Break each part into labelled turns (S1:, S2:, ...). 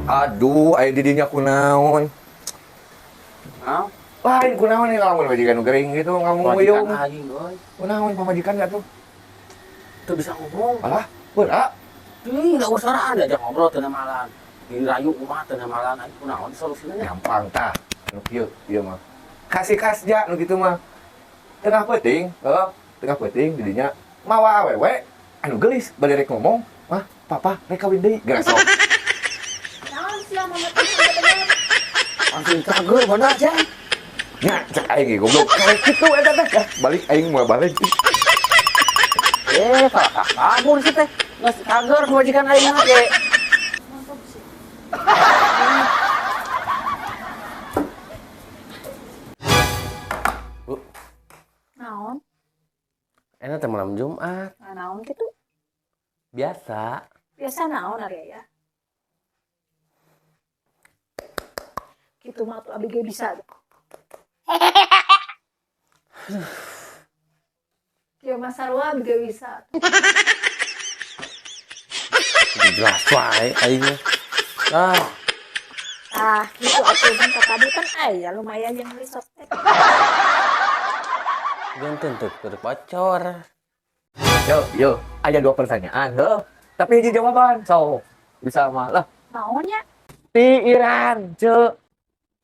S1: Aduh, aya di dinya kunaon.
S2: Naon?
S1: Lain kunaon nih lamun majikan nu gering gitu ngomong
S2: Pamajikan aing euy.
S1: Kunaon pamajikan gak tuh?
S2: Teu bisa ngomong.
S1: Alah, beura.
S2: Ih, enggak usah lah diajak ngobrol teu namalan. Dirayu kumaha teu namalan aing kunaon solusina nya.
S1: Gampang tah. Nu kieu ieu mah. Kasih kasja nu kitu mah. Tengah peuting, heuh, tengah peuting di dinya mawa awewe anu geulis bade rek ngomong, "Mah, papa rek kawin deui." Geura sok.
S3: Naon sia mama teh bener.
S2: Langsung cager bener aja.
S1: Nya, cek aing ge goblok. Karek kitu eta teh. Ah, balik aing mau balik.
S2: Kalah kabur sih teh. Geus cager pamajikan aing mah ge.
S3: Mantap sih.
S2: Bu.
S3: Naon?
S2: Enak teh malam Jumat.
S3: Nah, naon kitu?
S2: Biasa.
S3: Biasa naon ari ya? Kitu mah tuh abi ge bisa. Kieu mah sarua abi ge bisa.
S2: Jelas wae aing mah. Ah.
S3: Ah, gitu atuh kan tadi kan aya lumayan yang risot teh.
S2: Janten teu keur bocor.
S1: Yo, yo, ada dua pertanyaan, heuh. Tapi hiji jawaban, so bisa mah lah.
S3: Naonnya?
S1: Ti Iran, ceu.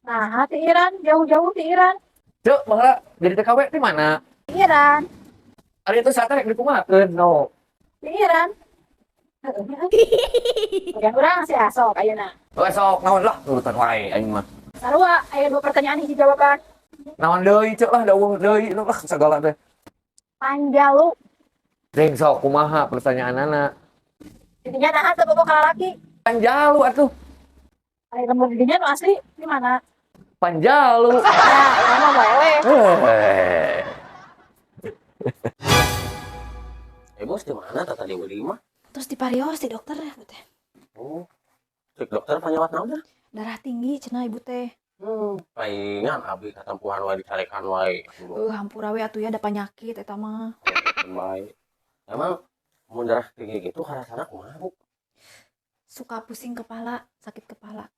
S3: Nah, ti Iran, jauh-jauh ti Iran.
S1: Ceu, baheula jadi TKW ti mana?
S3: Ti Iran.
S1: Ari itu sate rek dikumahakeun, no.
S3: Ti Iran. Bagian urang sih sok ayeuna.
S1: Oh, sok naon lah nurutan wae aing mah.
S3: Sarua aya dua pertanyaan hiji jawaban.
S1: Naon deui ceu lah dawuh deui lah sagala teh.
S3: Panjalu.
S1: Deng sok kumaha pertanyaanana?
S3: Intinya naha teu bobo ka lalaki.
S1: Panjalu atuh.
S3: Ari lembur dinya nu asli di mana?
S1: Panjalu.
S3: Ya, urang mah bae we.
S2: Bos di mana tata di Udi mah?
S4: Terus diparios di dokter ya, Bu teh.
S2: Oh. Cek dokter panyawat naon teh?
S4: Darah tinggi cenah ibu teh.
S2: Palingan abi katempuhan wae dicarekan wae.
S4: Hampura we atuh ya ada penyakit eta mah.
S2: Bae. Emang mun darah tinggi gitu karasana kumaha, Bu?
S4: Suka pusing kepala, sakit kepala.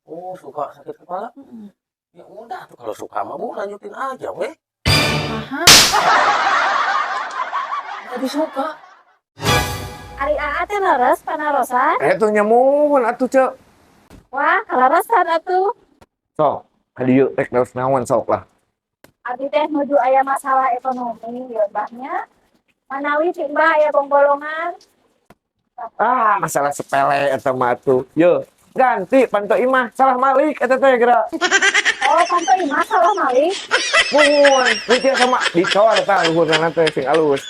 S2: Oh, suka sakit kepala?
S4: Mm-mm.
S2: Ya udah tuh kalau suka mah Bu lanjutin aja weh.
S4: Aha.
S2: Tadi suka.
S3: Ari Aa teh leres panarosan?
S1: Tuh nyamun atuh ceu.
S3: Wah, kaleresan atuh.
S1: Sok, ka dieu rek naros naon sok lah.
S3: Abi teh nuju aya masalah ekonomi ya mbahnya. Manawi ti mbah aya bongbolongan.
S1: Ah, masalah sepele eta mah atuh. Yo, ganti panto imah salah malik eta teh geura.
S3: Oh, panto imah salah malik.
S1: Mun, mikir sama dicor tah luhurna teh sing alus.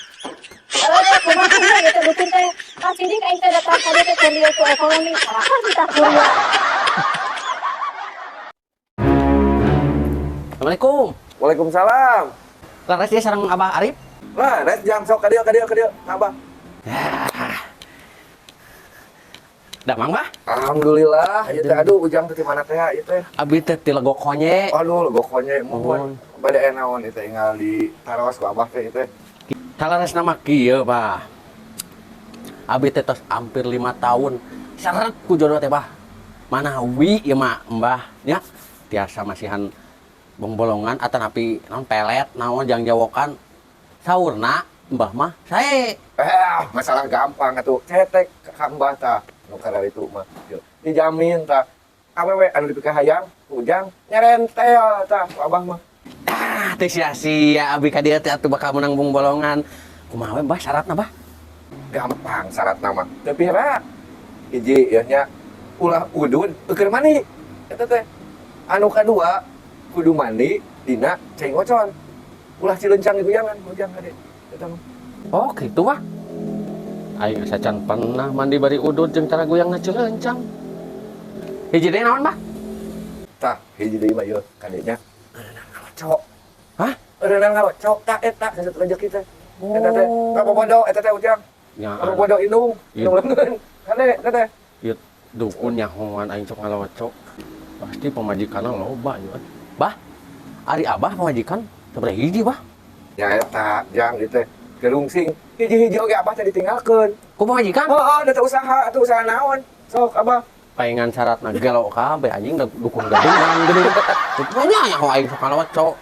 S3: Kumaha kumaha ieu teh dukun teh. Kan sidik aing teh datang ka dieu teh keur lieu ku ekonomi. Salah kan kita kuliah.
S2: Assalamualaikum.
S1: Waalaikumsalam.
S2: Laras dia sareng Abah Arif.
S1: Lah, res jam sok ka dieu ka dieu ka dieu, Abah.
S2: Damang, Bah?
S1: Alhamdulillah, ieu teh aduh ujang teh di mana teh ieu teh?
S2: Abi teh ti Legok Konye.
S1: Aduh, Legok Konye muhun. Bade aya naon ieu teh ingal di taros ku Abah teh ieu teh.
S2: Kalares nama kieu, Bah. Abi teh tos hampir 5 tahun seret ku jodoh teh, Bah. Manawi ieu mah Mbah nya tiasa masihan bongbolongan atanapi naon pelet naon jang jawokan saurna Mbah mah sae.
S1: Masalah gampang atuh. Cetek ka Mbah tah. Nu kararitu mah. Yo, dijamin tah. Awewe anu dipikahayang ujang nyerentel tah ku Abah mah.
S2: Ah, teh sia-sia abi ka dieu teh atuh bakal menang bongbolongan. Kumaha we Mbah syaratna, Bah?
S1: Gampang syaratna mah. Teu pira. Hiji ieu nya ulah udud eukeun mandi. Eta teh. Anu kadua kudu mandi dina cai ngocon. Ulah cilencang diguyangan ujang kade. Eta mah.
S2: Oh, gitu Bah. Aing asa can pernah mandi bari udud jeung cara guyangna cilencang. Hiji deui naon, Bah?
S1: Tah, hiji deui mah ieu kadenya. Ngalocok.
S2: Hah?
S1: Eureunang ngalocok tah eta sasut rezeki teh. Eta teh
S2: Oh.
S1: ngabobodo eta teh ujang.
S2: Nya.
S1: Ngabobodo indung,
S2: Iya.
S1: indung leungeun. Kade eta teh.
S2: Ieu dukun nyahoan aing sok ngalocok. Pasti pamajikanna loba ieu. Bah, ari Abah pamajikan sabaraha hiji, Bah?
S1: Ya eta, jang ieu teh. Gerungsing hiji-hiji oge Abah teh ditinggalkeun.
S2: Ku pamajikan?
S1: Heeh, da teh usaha, atuh usaha naon? Sok Abah.
S2: Paingan syaratna gelo kabeh anjing, dukun gadungan geuning. Rupanya nya aing sok kalocok.